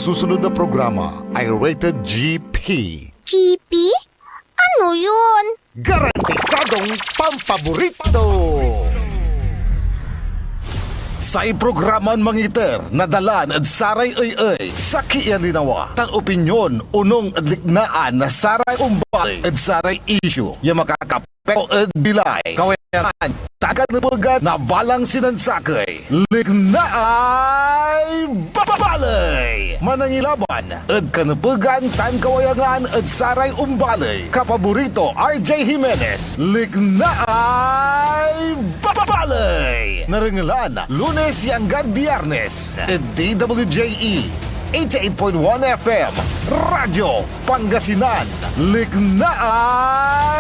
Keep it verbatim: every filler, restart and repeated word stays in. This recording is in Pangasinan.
susunod na programa ay rated G P. G P? Ano yun? Garantisadong pampaborito! Say programan mangiter na dalan ed saray ey-ey, sakey a linawa, tan opinyon onung ed liknaan na saray ombaley ed saray isyu ya makakapekto ed bilay, kawayangan, tan kanepegan na balang sinansakey. Liknaay Baley! Manangilaban ed kanepegan tan kawayangan ed saray ombaley. Kapaborito, R J Jimenez. Liknaay Baley! Narengelan Lunes ya anggad Biyernes ed D W J E eighty-eight point one F M, Radyo Pangasinan. Liknaay